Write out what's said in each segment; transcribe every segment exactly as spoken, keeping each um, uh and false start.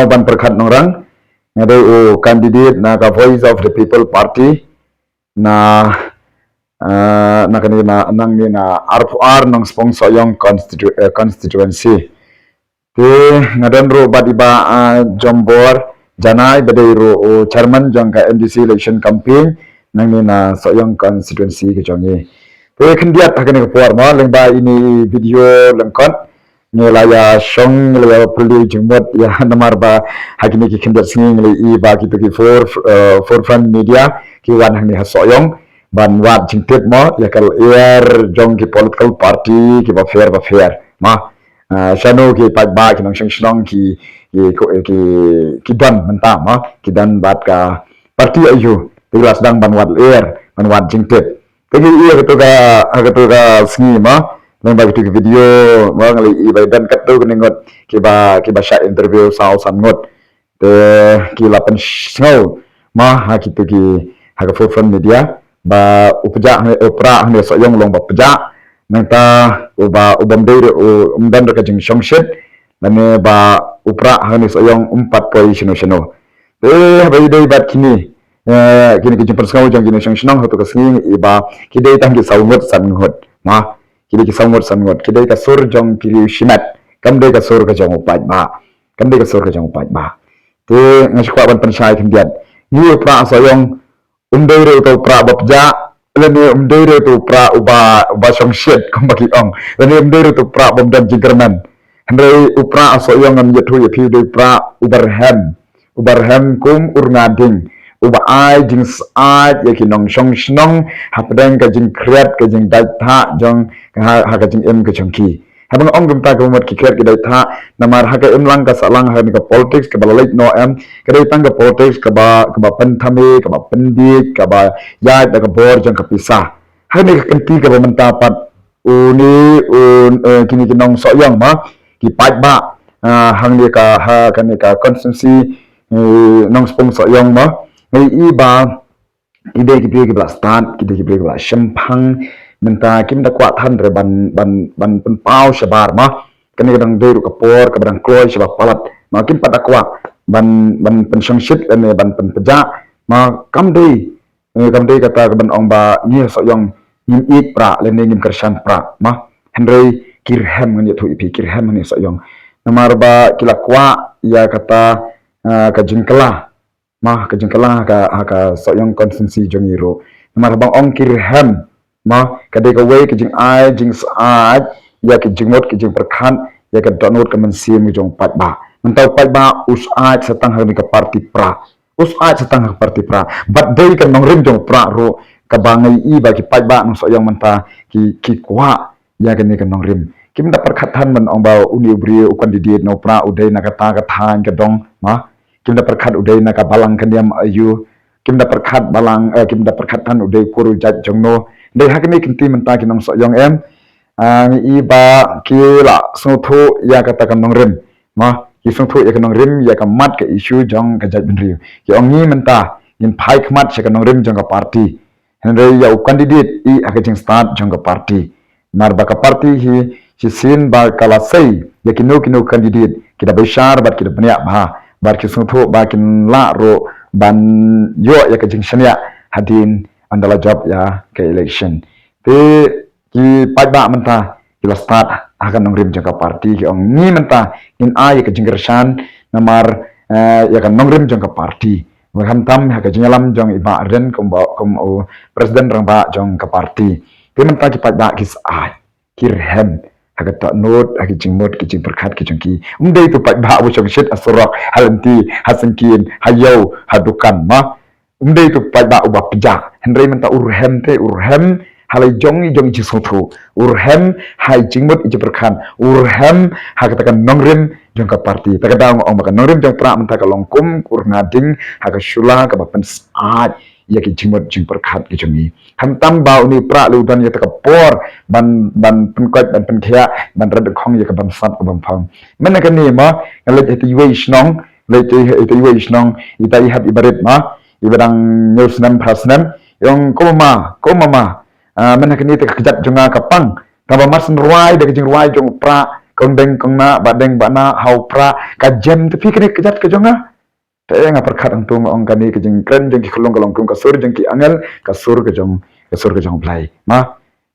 Ban pyrkhat nongrang, nga dei u candidate na ka Voice of the People Party na, ah, na kane na, nangne na arphew ar Nongspung Sohiong constitu-, eh, constituency. Te nga don ruh bad i Bah, ah, Jombor Janai ba dei ruh u chairman jong ka M D C election campaign nangne na Sohiong constituency ka jong i. Te khyndiat ha kane ka por mo, lyngba ine i video lyngkot, ngi la ïa shong, ngi la ïa pule jingmut ïa, namar ba ha kine ki khyndiat sngi ngi la ïohi ba kito ki for, eh, forefront media ki wan hangne ha Sohiong ban wad jingtip mo ïa ka lyer jong ki political party kiba pher ba pher mo. Ah, shano ki paidbah, ki nongshong shnong ki, ki, ki, ki don mynta mo, ki don bad ka party aiu, te la sdang ban wad lyer, ban wad jingtip. Te ngi ïohi ha kato ka, ha kato ka sngi mo, lyngba kito ki video mo, ngi la ïohi ba don katto katne ngut kiba, kiba shah interview saw san ngut. Te ki la pynsngew mo ha kito ki, ha ka forefront media ba u pjah, u prah hangne Sohiong u long ba pjah, nangta uba, u bym dei ruh, um don ruh ka jingshongshit, lane ba u prah hangne Sohiong um pat poi shano shano. Te haba ïadei bad kine, eh, kine ki jingpynsngew jong ki nongshong shnong ha kato ka sngi, i ba ki dei tang ki saw ngut san ngut mo, ki dei ki saw ngut san ngut, ki dei ka sur jong ki riew shimet, kam dei ka sur ka jong u paidbah, kam dei ka sur ka jong u paidbah. Te nga shu kwah ban pynshai khyndiat, ngi, u prah Sohiong um dei ruh uto u prah ba pjah, lane um dei ruh uto u prah uba, uba shongshit kumba ki ong, lane um dei ruh uto u prah bym don jingkyrmen. Hynrei u prah Sohiong, ngan ïathuh ïa phi, u dei u prah uba rhem, uba rhem kum u rnga ding, uba ai jingsaid ïa ki nongshong shnong hapdeng ka jingkhriat ka jingdait thah jong, ha, ha ka jingim ka jong ki. Haba nga ong kumta, ka mut ki khriat ki dait thah, namar ha ka imlang ka sahlang ha kane ka politics kaba la leit noh em, ka dei tang ka politics kaba, kaba pynthame, kaba pynbiej, kaba ïaid da ka bor jong ka pisa. Ha kane ka kynti kaba mynta pat une, un, eh, kine ki nong Sohiong mo, ki paidbah, ah, hangne ka, ha kane ka constituency, eh, Nongspung Sohiong mo, ngi ïohi ba ki dei ki briew kiba la stad, ki dei ki briew kiba la shemphang. Mynta kim da kwah than re ban, ban, ban pynpaw shabar mo. Kane ka dang dei ruh ka por kaba dang kloi shabar palat mo, kim pat da kwah ban, ban pynshongshit lane ban pynpjah mo. Kam dei, eh, kam dei kata ka ban ong ba ngi Sohiong ngim ïeit prah lane ngim kyrshan prah mo. Hynrei ki rhem, ngan ïathuh ïa phi, ki rhem hangne Sohiong. Namar ba ki la kwah ïa kata, eh, ka jingkylla mo, ka jingkylla ha ka, ha ka Sohiong constituency jong ngi ruh. Namar haba nga ong ki rhem mo, ka dei kawei ka jingai jingsaid ïa ki jingmut ki jingpyrkhat, ïa ka dohnud ka mynsiem ka jong u paidbah. Mynta u paidbah u said sa tang ha kane ka party prah, u said sa tang ha ka party prah. Bad dei ka nongrim jong u prah ruh kaba nga ïohi ba ki paidbah nong Sohiong mynta ki, ki kwah ïa kane ka nongrim. Kim da pyrkhat than ban ong ba une u briew, u candidate na u prah u dei na kata ka thaiñ ka dong mo. Kim da pyrkhat u dei na ka balang ka niam aiu. Kim da pyrkhat balang, eh, kim da pyrkhat than u dei u kur u jait jong no. Dei ha kane ka kynti mynta ki nong Sohiong em, ah, ngi ïohi ba ki la sngewthuh ïa kata ka nongrim mo. Ki sngewthuh ïa ka nongrim, ïa ka mat ka issue jong ka jaitbynriew. Ki ong ngi mynta ngin phai khmat sha ka nongrim jong ka party. Hynrei ïa u candidate i ha ka jingstad jong ka party. Namar ba ka party hi shisien ba ka la sei ïa kino kino candidate ki da bishar bad ki da bniah bha, bad ki sngewthuh ba kin lah ruh ban ïoh ïa ka jingshaniah hadien ynda la jop ïa ka election. Te ki paidbah mynta ki la stad ha ka nongrim jong ka party, ki ong ngi mynta ngin ai ïa ka jingkyrshan namar, eh, ïa ka nongrim jong ka party. Bad khamtam ha ka jingïalam jong i Bah Ardent kum ba, kum u president rangbah jong ka party. Te mynta ki paidbah ki said, ki rhem ha ka dohnud, ha ki jingmut ki jingpyrkhat ki jong ki. Um dei uto u paidbah uba shongshit ha surok, ha lynti, ha syngkien, ha ïew, ha dukan mo. Um dei uto u paidbah uba pjah. Hynrei mynta u rhem te, u rhem ha la i jong i jong i jingsngewthuh, u rhem ha i jingmut i jingpyrkhat, u rhem ha kata ka nongrim jong ka party. Ta ka daw nga ong ba ka nongrim jong u prah mynta ka long kum u rnga ding ha ka shula kaba pynsaid ïa ki jingmut jingpyrkhat ki jong ngi. Khamtam ba une u prah lei u don ïa kata ka por ban, ban pynkoit, ban pynkhiah, ban rat khong ïa ka bamsap ka bamphang. Mynta kane mo, nga leit ha ita iwei i shnong, leit ha ita iwei i shnong, ita i hap i barit mo, iba dang hynñiew snem phra snem, i ong ko mama, ko mama, ah, mynta kane te ka kjat jong nga ka pang. Tangba mar shu rwai da ka jingrwai jong u prah kong deng kong na, ba deng ba na, ha u prah, ka jem te phi kane ka kjat ka jong nga. Te nga pyrkhat hangtu nga ong kane ka jingkren jong ki khyllung ka long kum ka sur jong ki angel, ka sur ka jong, ka sur ka jong Blei. Ma,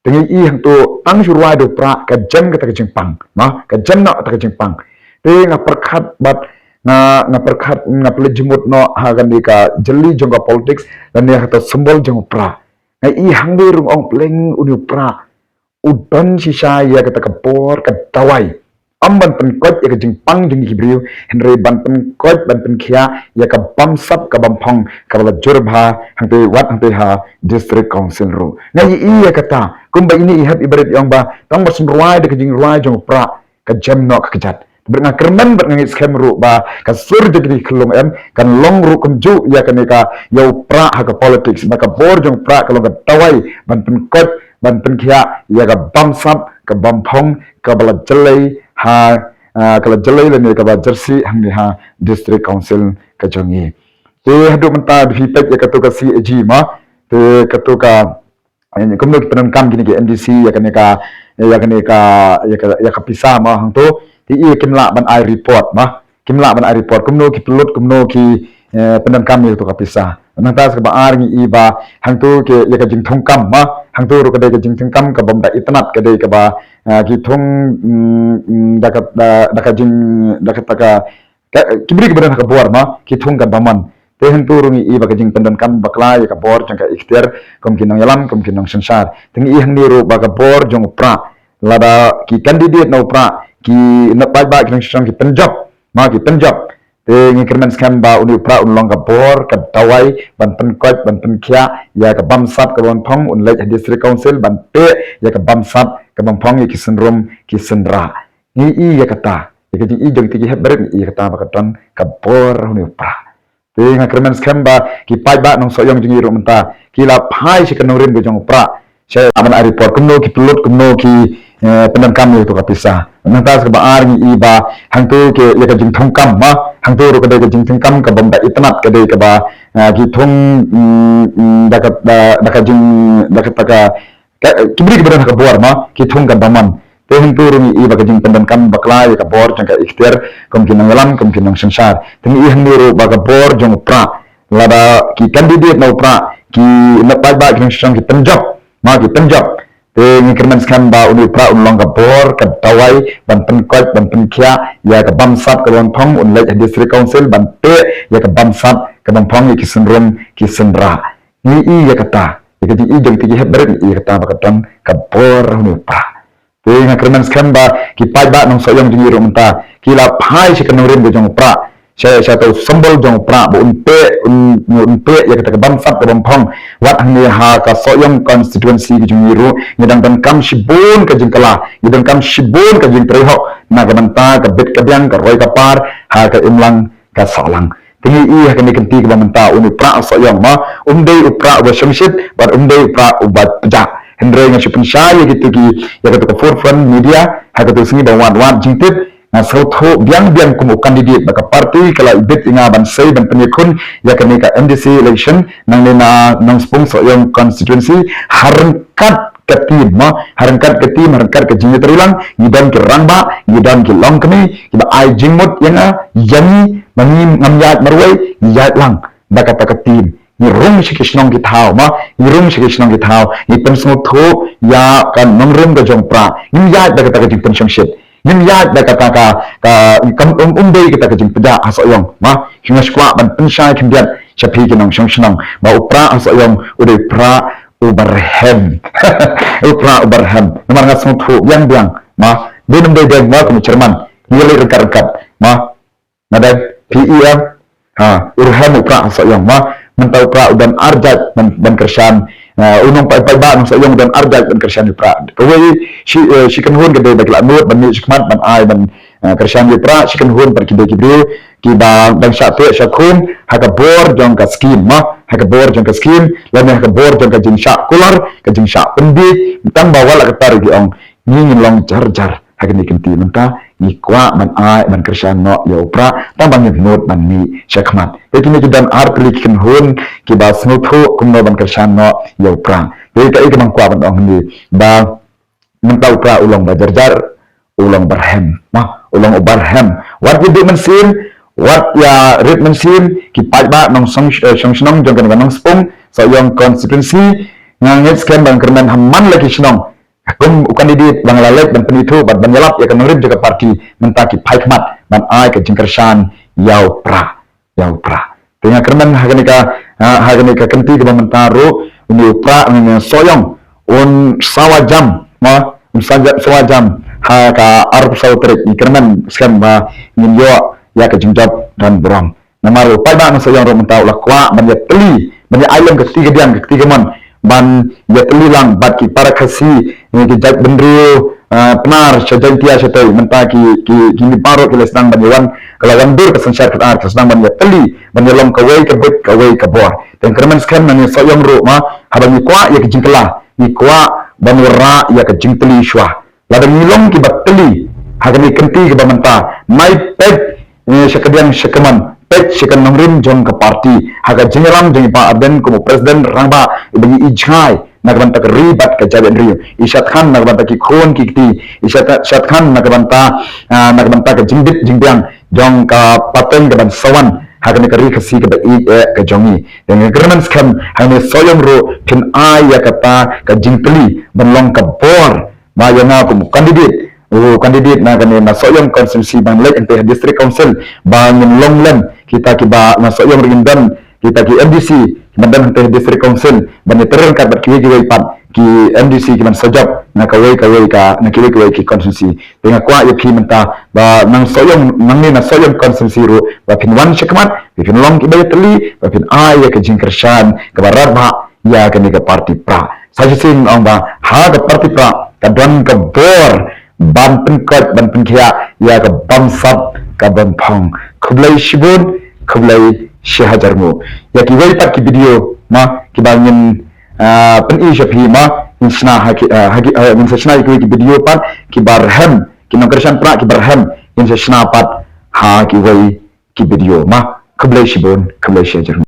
te ngi i hangtu tang shu rwai da u prah, ka jem kata ka jingpang. Ma, ka jem noh kata ka jingpang. Te nga pyrkhat bad nga, nga pyrkhat, nga pynleit jingmut noh ha kane ka jylli jong ka politics, lane ha kata symbol jong u prah. Nga i hangne ruh nga ong pleng une u prah u don shisha ïa kata ka bor ka dawai. Ym ban pynkoit ïa ka jingpang jong ki briew, hynrei ban pynkoit, ban pynkhiah ïa ka bamsap ka bamphong kaba la jur bha hangtei wat hangtei ha District Council ruh. Nga i ïa kata, kumba ine i hep i barit i ong ba tang ba shu rwai da ka jingrwai jong u prah, ka jem noh ka kjat. Bad nga kyrmen bad nga ngeit skhem ruh ba ka sur jong ki khyllung em kan long ruh kumjuh ïa kane ka, ïa u prah ha ka politics, ba ka bor jong u prah ka long ka dawai ban pynkoit, ban pynkhiah ïa ka bamsap ka bamphong kaba la jyllei ha, ah, ka la jyllei lane kaba jyrsieh hangne ha District Council ka jong ngi. Te haduh mynta da phi peit ïa katu ka C A G ma, te katu ka, eh, kumno ki pyndonkam kine ki M D C ïa kane ka, ïa kane ka, ïa ka, ïa ka pisa ma hangtu. Te i kim lah ban ai report ma, kim lah ban ai report kumno ki pynlut, kumno ki, eh, pyndonkam ïa katu ka pisa. Nangta sa kaba ar ngi i ba hangtu ki, ïa ka jingthungkam ma, hangtu ruh ka dei ka jingthungkam kaba ym da itynnad, ka dei kaba, eh, ki thung, mm, mm, da ka, da, da ka jing, da kata ka, ka, ki briew kiba don ha ka bor ma, ki thung katba mon. Te hangtu ruh ngi i ba ka jingpyndonkam bakla ïa ka bor jong ka ikhtiar kum ki nongïalam, kum ki nongsynshar. Te ngi i hangne ruh ba ka bor jong u prah, lada ki candidate na u prah ki na paidbah ki nongsynshar ki pynjop ma, ki pynjop. Te ngi kyrmen skhem ba une u prah un long ka bor ka dawai ban pynkoit, ban pynkhiah ïa ka bamsap ka bamphong, un leit ha District Council ban peit ïa ka bamsap ka bamphong, ïa ki synrum ki synrah. Ngi i ïa kata, ïa ka jing i jong ki hep barit, ngi i ïa kata ba ka don ka bor une u prah. Te nga kyrmen skhem ba ki paidbah nongsohïong jong ngi ruh mynta ki la phai sha ka nongrim ka jong u prah, sha ban ai report kumno ki pynlut, kumno ki, eh, pyndonkam ïa katu ka pisa. Nangta sa kaba ar ngi i ba hangtu ki, ïa ka jingthungkam ma, hangtu ruh ka dei ka jingthungkam kaba ym da itynnad, ka dei kaba, eh, ki thung, mm, mm, da ka, da, da ka jing, da kata ka, ka, ki briew kiba don ha ka bor ma, ki thung katba mon. Te hangtu ruh ngi i ba ka jingpyndonkam bakla ïa ka bor jong ka ikhtiar kum ki nongïalam, kum ki nongsynshar. Te ngi i hangne ruh ba ka bor jong u prah, lada ki candidate na u prah ki na paidbah ki nongsynshar ki pynjop ma, ki pynjop. Te ngi kyrmen skhem ba une u prah un long ka bor ka dawai ban pynkoit, ban pynkhiah ïa ka bamsap ka bamphong, un leit ha District Council ban peit ïa ka bamsap ka bamphong, ïa ki synrum ki synrah. Ngi i ïa kata, ïa ka jing i jong ki hep barit, ngi i ïa kata ba ka don ka bor une u prah. Te nga kyrmen skhem ba ki paidbah nongsohïong jong ngi ruh mynta ki la phai sha ka nongrim ka jong u prah, sha, sha katu symbol jong u prah ba un peit, un, un peit ïa kata ka bamsap ka bamphong. Wat hangne ha ka Sohiong constituency ka jong ngi ruh ngi dang donkam shibun ka jingkylla, ngi donkam shibun ka jingtrei hok na ka bynta ka bit ka biang, ka roi ka par ha ka imlang ka sahlang. Te ngi i ha kane ka kynti kaba mynta une u prah Sohiong ma, um dei u prah uba shongshit bad um dei u prah uba pjah. Hynrei nga shu pynshai ïa kitu ki, ïa katu ka forefront media ha katu ka sngi ba wat wat jingtip, nga sngewthuh biang biang kum u candidate ba ka party ka la ibit ïa nga ban sei ban pynïakhun ïa kane ka M D C election nangne na Nongspung Sohiong constituency ha ryngkat ka team ma, ha ryngkat ka team, ha ryngkat ka jingïatreilang. Ngi don ki rangbah, ngi don ki longkmie kiba ai jingmut ïa nga, ïa ngi, ma ngi ngam ïaid marwei, ngi ïaid lang da kata ka team. Ngi rung sha ki shnong ki thaw ma, ngi rung sha ki shnong ki thaw, ngi pynsngewthuh ïa ka nongrim ka jong u prah. Ngim ïaid da kata ka jingpynshongshit, ngim ïaid da kata ka, ka, ka um, um dei kata ka jingpjah ha Sohiong ma. Nga sngewkwah ban pynshai khyndiat sha phi ki nongshong shnong ba u prah ha Sohiong u dei u prah uba rhem. U prah uba rhem. Namar nga sngewthuh biang biang ma, dei nam dei deng ma, kum u chairman, ngi leit ryngkat ryngkat ma. Nga dang P E M, ha, u rhem u prah ha Sohiong ma. Mynta u prah u don arjait ban, ban kyrshan, eh, u nongpaidbah nongsohïong u don arjait ban kyrshan u prah. Kawei shi, eh, shi kynhun ka dei ba ki la nud ban mih shakhmat ban ai ban, eh, kyrshan u prah, shi kynhun pat ki dei ki briew kiba dang shah teh shah khum ha ka bor jong ka skim ma, ha ka bor jong ka skim lane ha ka bor jong ka jingshah kular, ka jingshah pynbiej. Tang ba wat la katta ruh ki ong, ngi ngin long jar jar ha kane ka kynti mynta, ngi kwah ban ai ban kyrshan noh ïa u prah, tang ba ngim nud ban mih shakhmat. Te kine ki don ar tylli ki kynhun kiba sngewthuh kumno ban kyrshan noh ïa u prah. Te kaei kaba nga kwah ban ong hangne ba mynta u prah u long ba jar jar, u u long barhem, ma, u long u barhem. Wat ïa duh mynsiem, wat ïa rit mynsiem, ki paidbah nongshong, eh, shong shnong jong kane ka Nongspung Sohiong constituency, nga ngeit skhem ba kyrmen ha man la ki shnong, kum u candidate ba nga la leit ban pynithuh bad ban ïalap ïa ka nongrim jong ka party, mynta ki phai khmat ban ai ka jingkyrshan ïa u Prah, ïa u Prah. Te nga kyrmen ha kane ka, ha, ha kane ka kynti kaba mynta ruh, une u Prah, une u Sohiong, un sawa jam, ma, un sawa, sawa jam ha ka arphew saw tarik. Ngi kyrmen skhem ba ngin ïoh ïa ka jingjop don burom. Namar u paidbah na Sohiong ruh mynta u la kwah ban ïatylli, ban ïa ai lem ka kti kadiang, ka kti kamon, ban ïatylli lang bad ki para Khasi, eh, ki jaitbynriew, eh, Pnar, sha Jaintia shatei, mynta ki, ki, kine baroh ki la sdang ban ïawan, ka la wan dur ka synshar Khadar, ka la sdang ban ïatylli, ban ïalong kawei ka buit, kawei ka bor. Te nga kyrmen skhem na ngi Sohiong ruh, ma, haba ngi kwah ïa ka jingkylla, ngi kwah ban wanrah ïa ka jingtylli shuwa. Lada ngi long kiba tylli ha kane ka kynti kaba mynta, nai peit, eh, sha kadiang sha kamon, peit sha ka nongrim jong ka party, ha ka jingïalam jong i Bah Ardent kum u president rangbah, iba ngi ïeit jngai na ka bynta ka ri bad ka jaitbynriew, i shad khan na ka bynta ki khun ki kti, i shad, shad khan na ka bynta, ah, na ka bynta ka jingbit jingbiang jong ka pateng kaban sa wan ha kane ka ri Khasi kaba ïeit eh ka jong ngi. Te nga kyrmen skhem ha kane Sohiong ruh phin ai ïa kata ka jingtylli ban long ka bor ba ïa nga kum u candidate, u candidate na kane na Sohiong constituency ban leit hangtei ha District Council, ba ngin long lem kita kiba na Sohiong ruh ngin don kita ki M D C kiba don hangtei ha District Council, ban ïatrei ryngkat bad kiwei kiwei pat ki M D C kiban sa jop na kawei kawei ka, na kiwei kiwei ki constituency. Te nga kwah ïa phi mynta ba nang Sohiong, nangne na Sohiong constituency ruh ba phin wan sha khmat, ba phin long kiba ïatylli, ba phin ai ïa ka jingkyrshan kaba radbah ïa kane ka party Prah. Sa shisien ong ba ha ka party Prah ka don ka bor ban pynkoit, ban pynkhiah ïa ka bamsap ka bamphong. Khublei shibun, khublei shihajar nguh. Ïa kiwei pat ki video, ma, kiba ngin, ah, pyni sha phi, ma, ngin shna ha ki, ah, ha ki, ah, ngin sa shna ïa kiwei ki video pat kiba rhem, ki nongkyrshan Prah kiba rhem, ngin sa shna pat ha kiwei ki video, ma. Khublei shibun, khublei shihajar nguh.